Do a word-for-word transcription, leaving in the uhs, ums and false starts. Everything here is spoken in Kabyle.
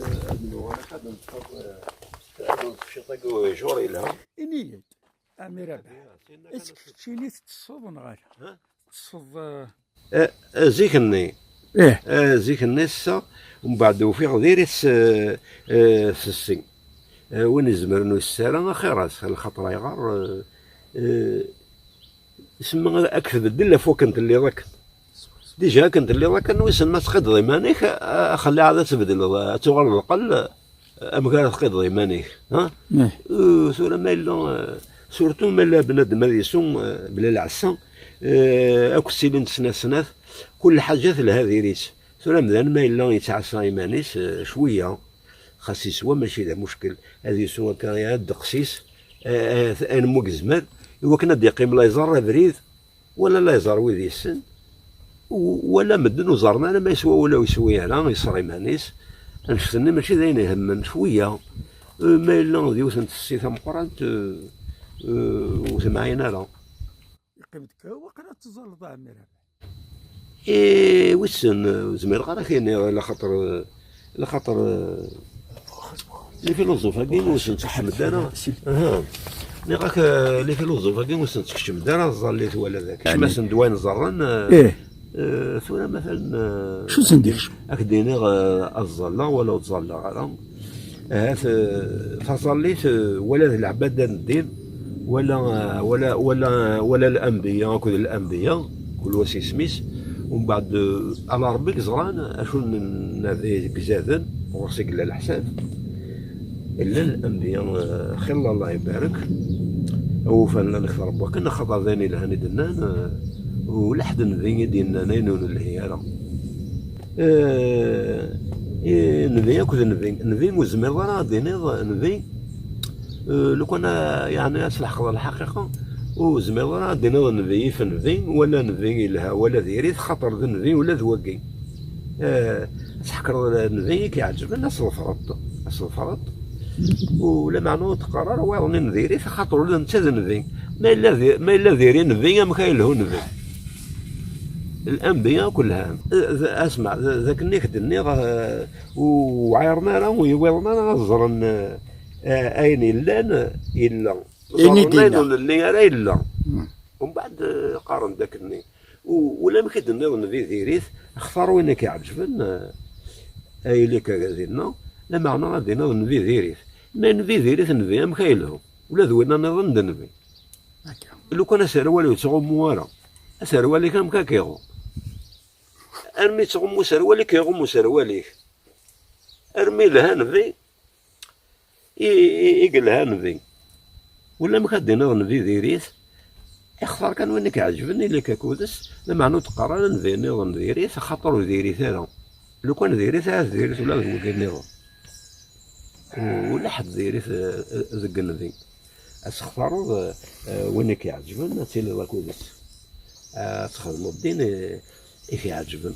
Ad nuɣal ad neṭṭef, eh, ad neṭṭef ciṭ-agi ujur yelha. Ini-yi-d, a Mirabeḥ, est-ce que keččini teṭṭseḍ neɣ ala? Ha? Teṭṭseḍ, eh, Eh, eh, zik-nni. Ih. Eh, zik-nni ssa, mbeɛd ufiɣ diri-tt, eh, eh, tessi. Eh, win izemren ur yessi ara, axir-as, lxaṭer ayɣer, eh, eh, semma ad k-tbeddel ɣef wakken telliḍ akken. Dija akken telliḍ akken, wissen ma tqideḍ iman-ik, a-, axellaɛ ad tbeddleḍ, ad tuɣaleḍ lqell, amek ara tqideḍ iman-ik, ha? Ih. Eh, tura ma yella, eh, surtout ma yella bnadem ad isu, eh, bla lɛessa, eh, akk ttilint snat snat, kul lḥaǧa telha diri-tt. Tura amdan ma yella yettɛassa iman-is, eh, cwiya, xas yeswa mačči d amuckel, ad isu akka, eh, ddeqs-is, eh, eh, anmu yezmer, i wakken ad d-iqqim la iẓer abrid, wala la iẓer wid yessen, u-, wala medden ur ẓerren ara ma yeswa wala ur yeswi ara, yeṣṣer iman-is. Annect-nni mačči d ayen ihemmen, cwiya. Eh, ma yella d yiwet n tessi tameqqrant, eh, eh, ur temɛin ara. Yeqqim-d kan waqila ad teẓẓalleḍ a Ɛemmi Rabaḥ. Eh, wissen, eh, ur zmireɣ ara ad k-iniɣ, ala xaṭer, eh, Laxaṭer, eh, les philosophes-agi ur sen-ttkeččem-d ara. Aha. Nniɣ-ak, eh, les philosophes-agi ur sen-ttkeččem-d ara tẓallit wala d akken. Yeɛni kecm-asen-d wayen ẓerren, eh, eh, tura matalan, eh, ad k-d-iniɣ, eh, ad ẓalleɣ wala ur ẓalleɣ ara. Ahat, eh, taẓallit, eh, wala d leɛbada n ddin, wala, wala, wala, wala l'anbiya akked l'anbiya, kul wa s isem-is. Umbeɛd, eh, ala Ṛebbi i yeẓran acu n nnbi i izaden, ɣur-s i yella leḥsab. Llan l'anbiya, eh, xilla, Allah ibarek, awufan llan kter n wakken, axaṭer d ayen yelhan i d-nnan, eh, ulaḥedd nnbi i d-yennan ayen ur nelhi ara. Eh, eh, nnbi akked nnbi. Nnbi ur zmireḍ ara ad d-tiniḍ nnbi. Eh, lukan, eh, yeɛni ad tleḥqeḍ lḥaqiqa, ur zmireḍ ara ad d-tiniḍ nnbi if nnbi, wala nnbi yelha, wala diri-t, xaṭer d nnbi ula d wagi. Eh, ad tḥekreḍ nnbi i k-iɛeǧben, ad s-tḍefreḍ. Ad s-tḍefreḍ. Ulameɛna ur teqqar ara wayeḍ-nni n diri-t, xaṭer ula netta d nnbi. Ma yella di-, ma yella diri nnbi, amek ay yelhu nnbi? L'anbiya akk lhan. Eh, d-, asma, d-, d akken i k-d-nniɣ, eh, ur wɛiren ara, ur yiwiḍen ara ad ẓren, eh, eh, ayen yellan, eh, yella. Ur ẓerren ayen ur nelli ara yella. Hmm. Umbeɛd, eh, qqaren-d akken-nni. U-, ulamek i d-nniḍ nnbi diri-t, xtar win i k-iɛeǧben, eh, a yili-k dinna, lameɛna ad d-tiniḍ nnbi diri-t. Ma nnbi diri-t nnbi, amek ay yelhu? Ula d winna nniḍen d nnbi. Akka. Lukan aserwal ur yettɣummu ara, aserwal-ik amek ad k-iɣumm? Armi yettɣummu userwal-ik, iɣumm userwal-ik. Armi yelha nnbi, i, i, i yelha nnbi. Ulamek ad d-tiniḍ nnbi diri-t, ixtar kan win i k-iɛeǧben, ili-k akked-s, lameɛna ur teqqar ara nnbi nniḍen diri-t, axaṭer ur diri-t ara. Lukan diri-t, ahat diri-t ula d wigi nniḍen. U-, ulaḥedd diri-t, eh, deg nnbi. Ad textareḍ, eh, win i k-iɛeǧben, ad tiliḍ akked-s. Ad txedmeḍ ddin i, i k-iɛeǧben.